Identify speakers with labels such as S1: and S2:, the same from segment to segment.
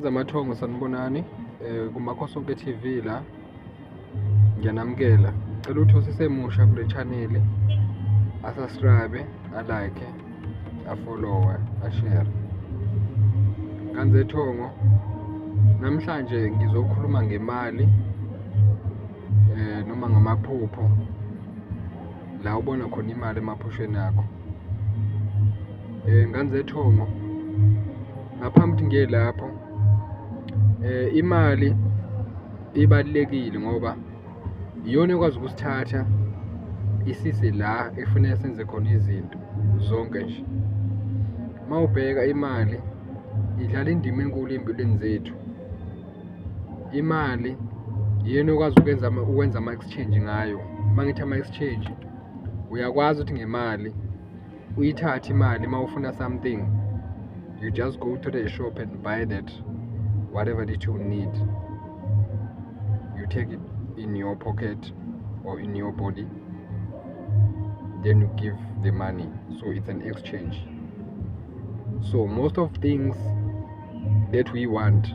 S1: Zamathongo, sanibonani kuMakhosonke TV la. Ngiyanamukela. Cela ukuthi osesemusha kule channel asubscribe, alike, afollowe, ashare. Kanzethongo, namhlanje ngizokhuluma ngemali noma ngamaphupho la ubona khona imali emaphusheni akho. Nganzethongo, ngaphambi ukuthi ngiye lapho, imali ibalulekile ngoba iyona ekwazi ukusithatha isise la ekufuneka senze khona izinto zonke nje. Uma ubheka, imali idlala indima enkulu ey'mpilweni zethu. Imali iyona okwazi ukwenza ama-exchange ngayo. Uma ngithi ama-exchange, uyakwazi ukuthi ngemali uyithathe imali uma ufuna something, you just go to the shop and buy that whatever that you need. You take it in your pocket or in your body, then you give the money. So it's an exchange. So most of things that we want,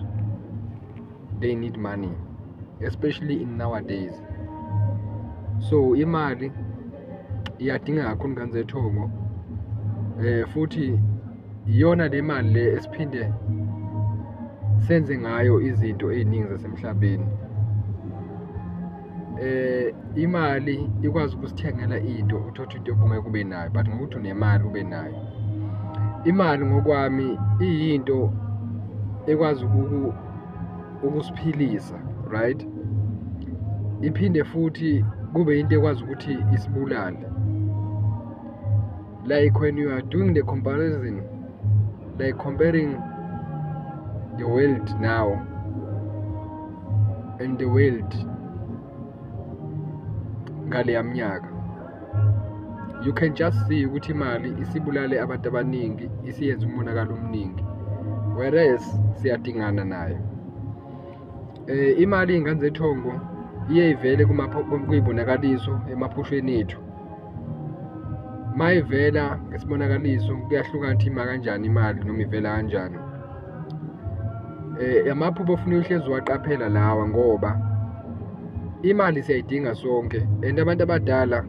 S1: they need money, especially in nowadays. So imali iyadingeka kakhulu, nganzethongo, futhi iyona le mali le esiphinde senze ngayo izinto ey'ningi zasemhlabeni. Imali ikwazi ukusithengela into, uthole into obungeke ube nayo, but ngokuthi unemali ube nayo. Imali ngokwami iyinto ekwazi ukusiphilisa, right? Iphinde futhi kube into ekwazi ukuthi isibulale. Like when you are doing the comparison, like comparing the world now and the world ngaleya minyaka, you can just see ukuthi imali isibulale abantu abaningi, isiyenze umonakalo omningi, whereas siyadingana nayo. Imali, iy'ngane zethongo, iye ivele kuyibonakaliso emaphusheni ethu. Uma ivela ngesibonakaliso, kuyahlukana ukuthi ima kanjani imali noma ivela kanjani. Amaphupho ofuneka uhlezi uwaqaphela lawa ngoba imali siyayidinga sonke and abantu abadala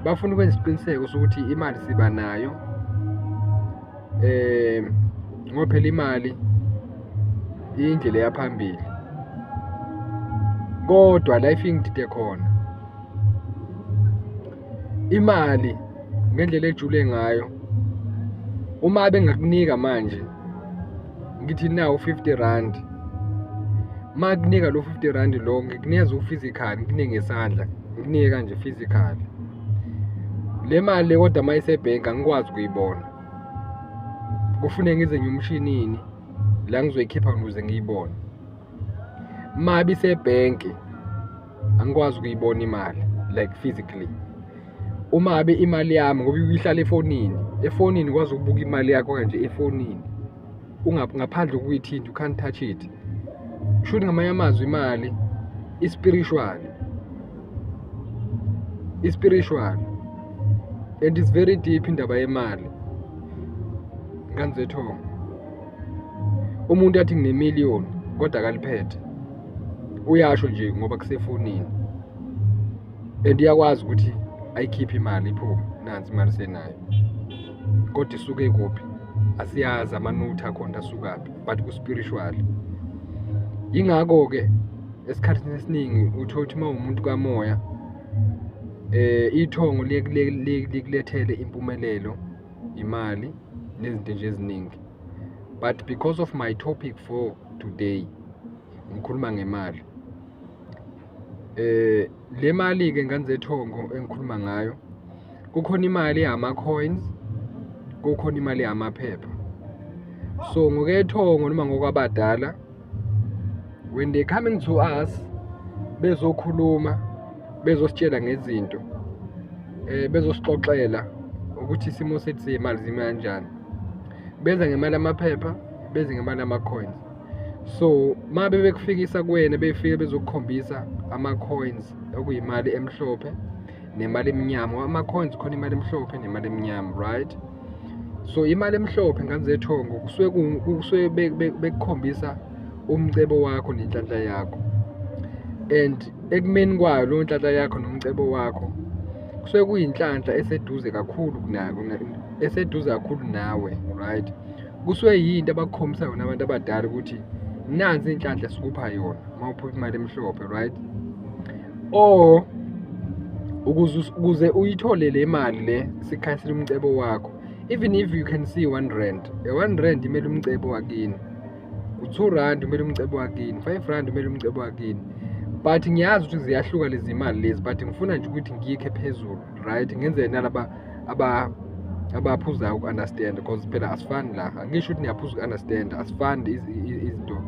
S1: bafuna ukwenza isiqiniseko sokuthi imali siba nayo, ngoba phela imali iyindlela eya phambili. Kodwa la ifike ingidide khona, imali ngendlela ejule ngayo, uma bengakunika manje, ngithi nawu R50, uma kunika lo R50 lo, ngikunikeza u-physical, ngikunike ngesandla, ngikunike kanje physical le mali le, kodwa uma isebhenki angikwazi ukuyibona, kufuneka ngize ngiye emshinini la ngizoyikhipha ukuze ngiyibone. Uma isebhenki angikwazi ukuyibona imali, like physically. Uma ngabe imali yami, ngoba ihlala efonini, efonini ukwazi ukubuka imali yakho kanje efonini ngaphandle kokuyithinta, you can't touch it. Kusho ukuthi ngamanye amazwi imali i-spiritual, i-spiritual and it's very deep indaba yemali, ngane zethongo. Umuntu athi nginemiliyoni kodwa akaliphethe, uyasho nje ngoba kusefonini and iyakwazi ukuthi ayikhiphe imali, iphume, nansi imali senayo, kodwa isuke kuphi asiyazi, amanothi akhona asukaphi, but ku-spiritual. Yingakho-ke esikhathini esiningi uthola ukuthi uma uwumuntu kamoya, ithongo likulethele impumelelo, imali nezinto nje eziningi. But because of my topic for today, ngikhuluma ngemali. Le mali-ke, ngane zethongo, engikhuluma ngayo, kukhona imali ama-coins, kukhona imali yamaphepha. So ngokwethongo noma ngokwabadala, when they coming to us bezokhuluma, bezositshela ngezinto, bezosixoxela ukuthi isimo sethu sey'mali zime kanjani, beza ngemali yamaphepha, beze ngemali yama-coins. So uma bebekufikisa kuwena, befike bezokukhombisa ama-coins, okuyimali emhlophe nemali emnyama. Ama-coins, khona imali emhlophe nemali emnyama, right? So imali emhlophe, ngane zethongo, kusuke bekukhombisa umcebo wakho nenhlanhla yakho and ekumeni kwayo leyo nhlanhla yakho nomcebo wakho, kusuke kuyinhlanhla eseduze kakhulu eseduze kakhulu nawe, right? Kusuke yinto abakukhombisa yona abantu abadala ukuthi nansi inhlanhla esikupha yona uma uphupha imali emhlophe, right? Or ukuze uyithole le mali le sikhanyisela umcebo wakho, even if you can see R1, a R1 imele umcebo wakini, u-R2 umele umcebo wakini, R5 umele umcebo wakini. But ngiyazi ukuthi ziyahluka lezi mali lezi, but ngifuna nje ukuthi ngiyikhe phezulu, right? Ngenzele nalaba abaphuzayo uku-understand, cause phela asifani la, angisho ukuthi niyaphuza uku-understand, asifani izinto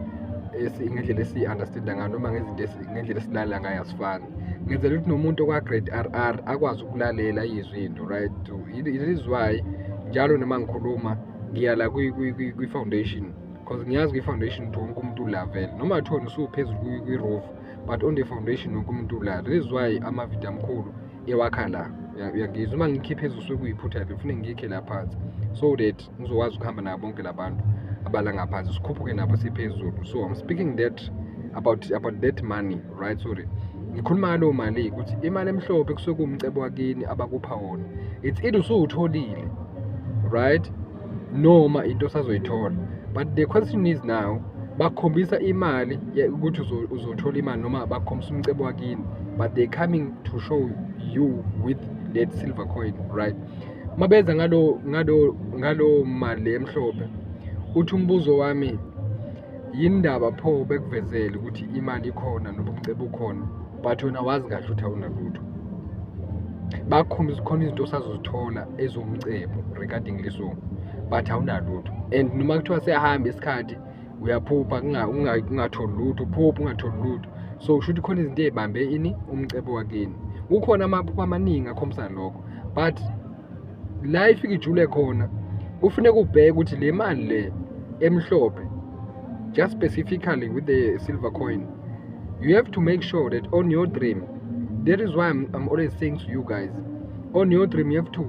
S1: ngendlela esiyi-understand-a ngayo noma ngezinto ngendlela esilalela ngayo asifani. Ngenzela ukuthi nomuntu okwa-grade RR akwazi ukulalela ayizwe into, right? It is why njalo noma ngikhuluma ngiya la kwi-foundation, cause ngiyazi kwi-foundation ukuthi wonke umuntu ula vele, noma kuthiwa usuphezulu kwi-roof, but on the foundation wonke umuntu ula. That is why amavidiyo amkhulu ewakha la, uyangizwa? Uma ngikhiphe phezulu kusuke kuyiphutha, kufuneka ngikhe la phansi so that ngizokwazi ukuhamba nabo bonke la bantu abala ngaphansi, sikhuphuke nabo siphezulu. So I'm speaking that about that money, right? Sorry, ngikhuluma ngalowo mali ukuthi imali emhlophe kusuke kuwumcebo wakini abakupha wona. It's either usuwutholile, right, noma into osazoyithola. But the question is now, bakhombisa imali ukuthi uzothola imali noma bakhombisa umcebo wakini, but they coming to show you with that silver coin, right? Mabeza ngalo mali le emhlophe, uthi umbuzo wami, yini ndaba pho bekuvezele ukuthi imali ikhona noma umcebo ukhona, but wena wazi kahle ukuthi awunalutho? Bakukhombisa khona izinto osazozithola ezomcebo regarding leso, but awunalutho. And noma kuthiwa siyahamba isikhathi, uyaphupha ungatholi lutho, uphupha ungatholi lutho. So kusho ukuthi khona izinto ey'bambe ini, umcebo wakini. Kukhona amaphupho amaningi akhombisa lokho, but la ifike ijule khona, kufuneka ubheke ukuthi le mali le emhlophe, just specifically with the silver coin, you have to make sure that on your dream, that is why I'm always saying to you guys, on your dream you have to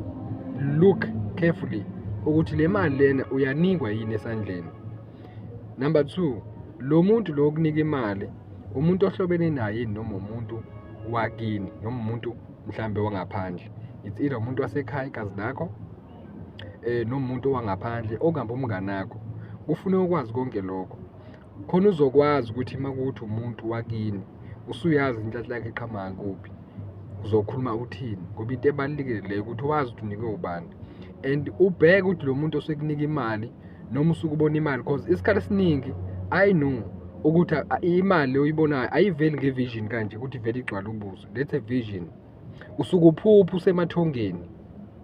S1: look carefully ukuthi le mali lena uyanikwa yini esandleni. Number two, lo muntu lo okunika imali, umuntu ohlobene naye yini noma umuntu wakini noma umuntu mhlambe wangaphandle? It's either umuntu wasekhaya, igazi lakho, noma umuntu wangaphandle okungabe umngani wakho. Kufuneka ukwazi konke lokho khona uzokwazi ukuthi uma kuwukuthi umuntu wakini, usuyazi inhlanhla yakhe iqhamuka kuphi, uzokhuluma uthini, ngoba into ebalulekile leyo ukuthi wazi ukuthi unikwe ubani and ubheke ukuthi lo muntu osekunika imali noma usuke ubona imali, cause isikhathi esiningi I know ukuthi imali le oyibonayo ayiveli nge-vision kanje ukuthi ivele igcwale ubuso. That's a vision, usuke uphupha usemathongeni,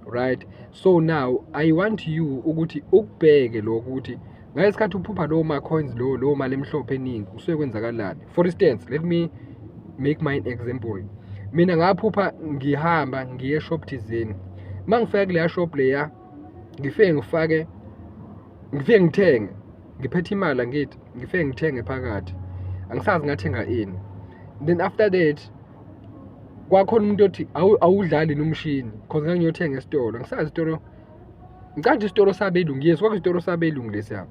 S1: right? So now I want you ukuthi ukubheke lokho ukuthi ngalesikhathi uphupha lowo ma-coins, lowo mali emhlophe eningi, kusuke kwenzakalani. For instance, let me make my example. Mina ngaphupha ngihamba ngiye e-shop thizeni. Uma ngifika kuleya shop leya, ngifike ngifake, ngifike ngithenge, ngiphethe imali, angithi ngifike ngithenge phakathi, angisazi ngathenga ini. Then after that kwakhona umuntu othi, "Awudlali nomshini?" Cause ngangiyothenga esitolo, angisazi isitolo, ngicabanga isitolo sabelungu. Yes, kwakuyisitolo sabelungu lesiya.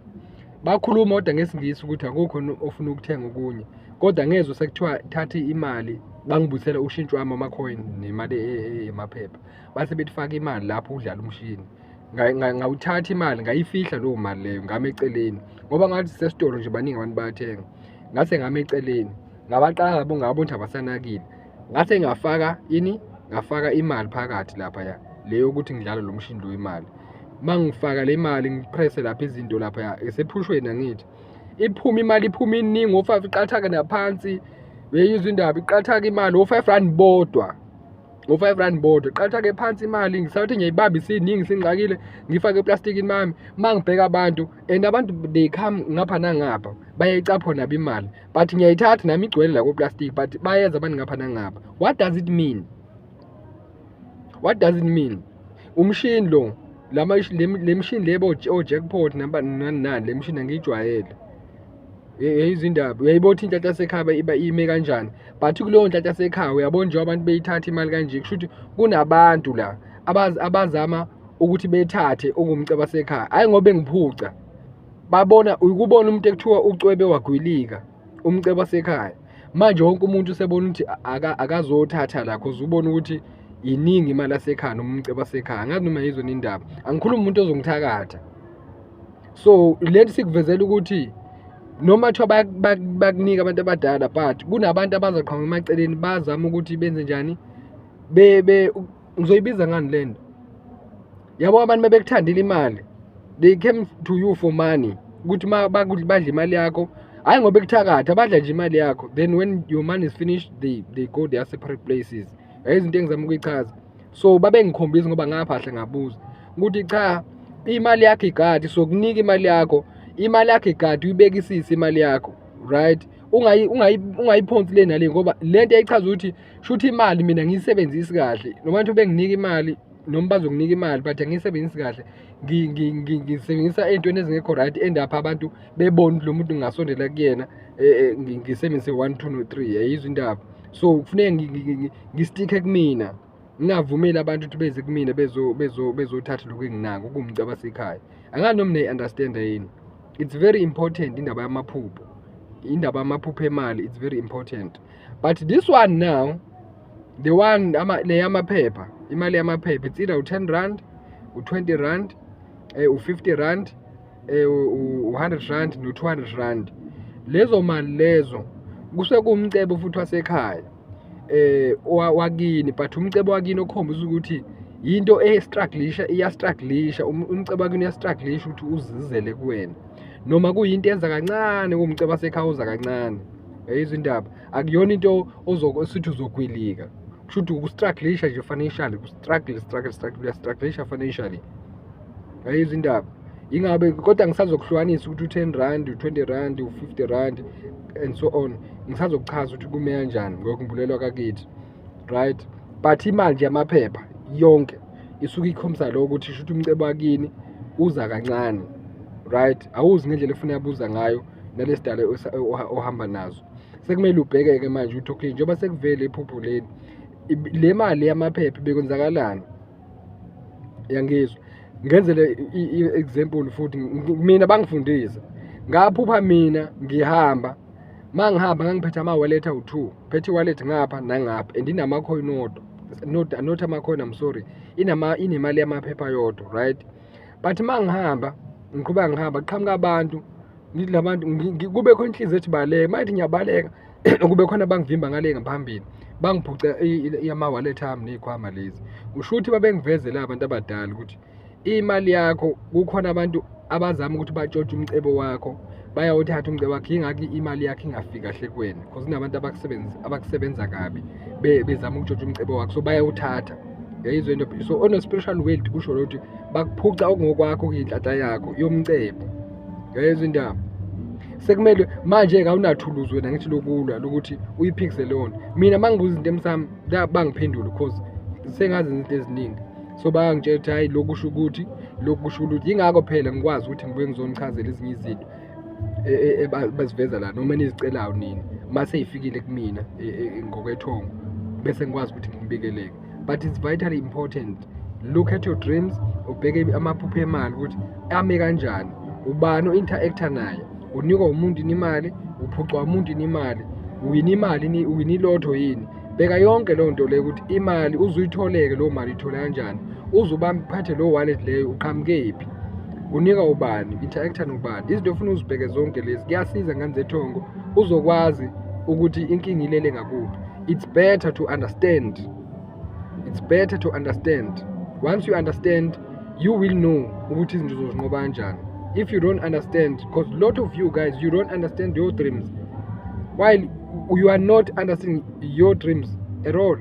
S1: Bakhuluma kodwa ngesiNgisi ukuthi akukho ofuna ukuthenga okunye, kodwa ngezwe sekuthiwa thatha imali, bangibuyisela ushintshi wami wama-coin nemali eyamaphepha, base bethi faka imali lapho udlale umshini. Ngawuthatha imali, ngayifihla leyo mali leyo, ngama eceleni ngoba ngathi sesitolo nje, baningi abantu bayathenga. Ngase ngama eceleni, ngabaqala ngabo, ngabona ukuthi abasanakile, ngase ngafaka ini, ngafaka imali phakathi laphaya le yokuthi ngidlale lo mshini lo wemali. Uma ngifaka le mali, ngi-press-e lapha izinto laphaya esephushweni, angithi iphume imali, iphume iningi, o-five iqathake naphansi. Uyayizwa indaba? Iqathake imali, o-R5 bodwa, ngo-R5 bodwa, iqathake phansi imali. Ngisathi ngiyayibamba, isiningi, singixakile, ngiyifake eplastikini mami. Uma ngibheka abantu, and abantu they come ngapha nangapha, bayayicaphuna nabo imali, but ngiyayithatha nami, igcwele la ku-plastic, but bayeza abantu ngapha nangapha. What does it mean? What does it mean? Umshini lo, lama le mshini lebo o-jackpot nani nani, le mshini angiyijwayele. Uyayizwa indaba? Uyayibona ukuthi inhlanhla yasekhaya iba ime kanjani? But kuleyo nhlanhla yasekhaya, uyabona nje abantu beyithatha imali kanje, kusho ukuthi kunabantu la abazama. ukuthi bethathe okuwumcebo wasekhaya, hhayi ngoba bengiphuca, babona ukubona umuntu ekuthiwa ucwebe wagwilika, umcebo wasekhaya. Manje wonke umuntu usebona ukuthi akazothatha la cause ubona ukuthi iningi imali yasekhaya noma umcebo wasekhaya. Angazi noma uyayizwa yini indaba, angikhulumi umuntu ozongithakatha. So, le nto sikuvezela ukuthi noma kuthiwa bakunika abantu abadala but kunabantu abazoqhamuka emaceleni bazame ukuthi benze njani, ngizoyibiza ngani le nto? Yabo abantu uma bekuthandile imali, they came to you for money, ukuthi uma badla imali yakho, hhayi ngoba bekuthakatha, badla nje imali yakho, then when your money is finished, they go their separate places. Uyayizwa into engizama ukuyichaza? So, babengikhombisa ngoba ngaphahla ngabuza ukuthi cha, imali yakho igadi, sokunika imali yakho, imali yakho igadi, uyibekisise imali yakho, right? Ungayiphonsi le nale ngoba le nto yayichaza ukuthi shuthi imali mina angiyisebenzisi kahle, noma kuthiwa benginika imali noma bazokunika imali but angiyisebenzisi kahle, ngisebenzisa ey'ntweni ezingekho right, end up abantu bebone ukuthi lo muntu ngingasondela kuyena ngisebenzise one, two, no-three, uyayizwa indaba? So, kufuneke ngi-stick-e kumina, ngingavumeli abantu ukuthi beze kumina bezothatha lokhu enginako okuwumcebo wasekhaya. Angazi noma niyayi-understand-a yini? It's very important indaba yamaphupho, indaba yamaphupho emali, it's very important. But this one now, the one le yamaphepha, imali yamaphepha, it's either u-R10, u-R20, u-R50, u-R100 no-R200. Lezo mali lezo kusuke kuwumcebo futhi wasekhaya wakini, but umcebo wakini okhombisa ukuthi yinto e-struggle-isha, iya-struggle-isha, umcebo wakini uya-struggle-isha ukuthi uzizele kuwena. Noma kuyinto eza kancane, kuwumcebo wasekhaya oza kancane, uyayizwa indaba? Akuyona into osuthi uzogwilika, kushuthi uku-struggle-isha nje financially, ku-struggle, struggle, struggle, uya-struggle-isha financially, uyayizwa indaba? Ingabe kodwa ngisazokuhlukanisa ukuthi u-R10, u-R20, u-R50 and so on. Ngisazokuchaza ukuthi kume kanjani ngokumbulelwa kakithi, right? But imali nje yamaphepha yonke isuke ikhombisa lokho ukuthi shuthi umcebo wakini uza kancane, right? Awuzi ngendlela efuneka buza ngayo nalesi dalo ohamba nazo. Sekumele ubheke-ke manje ukuthi okay, njengoba sekuvele iphupho leli, le mali yamaphepha bekwenzakalani? Uyangizwa? Ngenzele i-example futhi, mina bangifundisa, ngaphupha mina ngihamba, uma ngihamba ngangiphethe ama-wallet awu-two, ngiphethe i-wallet ngapha nangapha and inama-coin wodwa, not ama-coin, I'm sorry, inemali yamaphepha yodwa, right? But uma ngihamba, ngiqhubeka ngihamba, kuqhamuka abantu, ngithi la bantu kube khona inhliziyo ethi baleka, uma ngithi ngiyabaleka, kube khona abangivimba ngale ngaphambili, bangiphuca ama-wallet ami ney'khwama lezi. Kusho ukuthi babengivezela abantu abadala ukuthi imali yakho kukhona abantu abazama ukuthi batshontshe umcebo wakho, bayawuthatha umcebo wakho, yingakho imali yakho ingafiki kahle kuwena, cause kunabantu abakusebenza kabi, bezama ukutshontsha umcebo wakho, so bayawuthatha. Uyayizwa into? So on a spiritual world kusho ukuthi bakuphuca okungokwakho okuyinhlanhla yakho yomcebo. Uyayizwa indaba? Sekumele manje-ke awunathuluzi wena ngithi lokulwa lokuthi uyiphikise leyo nto. Mina uma ngibuza izinto emsamo bangiphendule cause sengazi izinto eziningi. So bayangitshela ukuthi hhayi, lokhu kusho ukuthi, lokhu kusho ukuthi, yingakho phela ngikwazi ukuthi ngibuye ngizonichazela ezinye izinto abaziveza la noma enizicelayo nina uma sey'fikile kumina ngokwethongo, bese ngikwazi ukuthi nginibikeleke. But it's vitally important, look at your dreams, ubheke amaphupho emali ukuthi ame kanjani, ubani o-interact-a naye, unikwa umuntu yini imali, uphucwa umuntu yini imali, uwina imali, uwina i-lotto yini. Bheka yonke leyo nto leyo ukuthi imali uze uyithole-ke leyo mali uyithole kanjani, uze uphathe leyo wallet leyo uqhamukephi, unika ubani, interact-a nobani. Izinto ofuna uzibheke zonke lezi, kuyasiza ngane zethongo, uzokwazi ukuthi inkinga ilele ngakuphi. It's better to understand, it's better to understand. Once you understand, you will know ukuthi izinto uzozinqoba kanjani. If you don't understand, because a lot of you guys, you don't understand your dreams, while you are not understanding your dreams at all,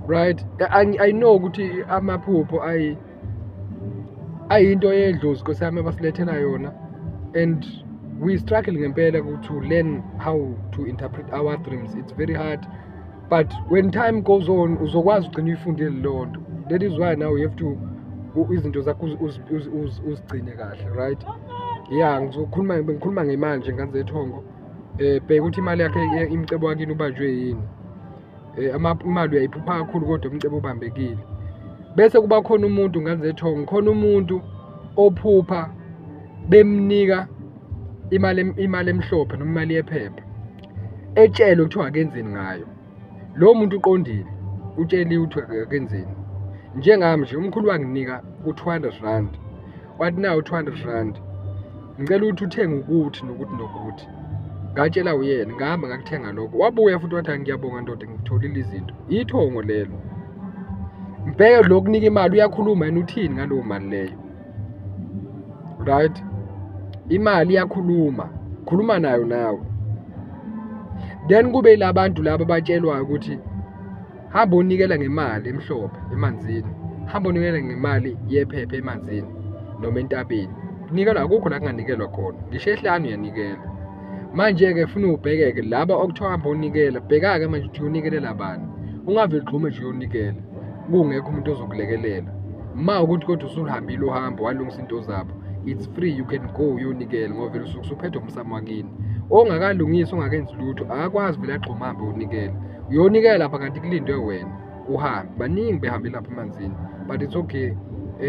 S1: right? I know ukuthi amaphupho ayinto yedlozi Nkosi yami abasilethela yona, and we struggle ngempela to learn how to interpret our dreams. It's very hard, but when time goes on uzokwazi ugcina uyifundile leyo nto. That is why now you have to izinto zakho uzigcine kahle, right? Yeah, ngizokhuluma, bengikhuluma ngemali nje ngane zethongo. Bheka ukuthi imali yakhe, imicebo wakini ubanjwe yini. Imali uyayiphupha kakhulu kodwa umcebo ubambekile. Bese kuba khona umuntu ngane zethongo, khona umuntu ophupha bemnika imali emhlophe noma imali yephepha, etshelwe kuthiwa akenzeni ngayo. Lowo muntu uqondile, utsheliwe ukuthi akenzeni. Njengami nje, umkhulu wanginika u-R200, wathi nawu u-R200, ngicela ukuthi uthenge ukuthi, nokuthi, nokuthi. Ngatshelwa uyena, ngahamba ngakuthenga lokho. Wabuya futhi wathi, ngiyabonga ndoda, ngitholile izinto. Ithongo lelo. Mbheke lo okunika imali uyakhuluma yena uthini ngaleyo mali leyo. Right? Imali iyakhuluma, khuluma nayo nawe. Then kube yila bantu laba abatshelwayo ukuthi hamba unikela ngemali emhlophe emanzini, hamba unikela ngemali yephepha emanzini noma entabeni. Kunikelwa, akukho la kunganikelwa khona, ngisho ehlane uyanikela. Manje-ke funa ubheke-ke laba okuthiwa hamba unikela, bheka-ke manje ukuthi uyonikelela bani. Ungavele ugxume nje uyonikela, kungekho umuntu ozokulekelela. Uma ukuthi kodwa usuhambile uhambo walungisa into zabo, it's free, you can go uyonikela ngoba vele usuke usuphethwe umsamo wakini. Ongakalungisi, ongakenzi lutho, akakwazi vele agxume ahambe uyonikela. Uyonikela lapha kanti kulindwe wena uhambe. Baningi behambe lapha emanzini, but it's okay.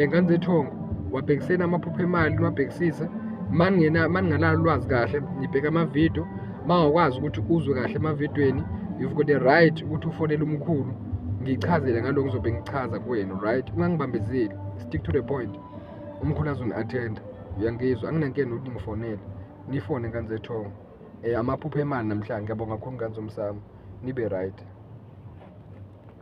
S1: Ngane zethongo, wabhekiseni amaphupho emali, niwabhekisise. Uma ningenalo ulwazi kahle, nibheke amavidiyo. Uma ungakwazi ukuthi uzwe kahle emavidiyweni, you've got the right ukuthi ufonele umkhulu, ngichazele ngalokhu ngizobe ngichaza kuwena, right? Ungangibambezeli, stick to the point. Umkhulu azoni-attend-a, uyangizwa? Anginankinga nokuthi ningifonele, nifone ngane zethongo. Amaphupho emali namhlanje, ngiyabonga kakhulu ngane zomsamo, nibe right.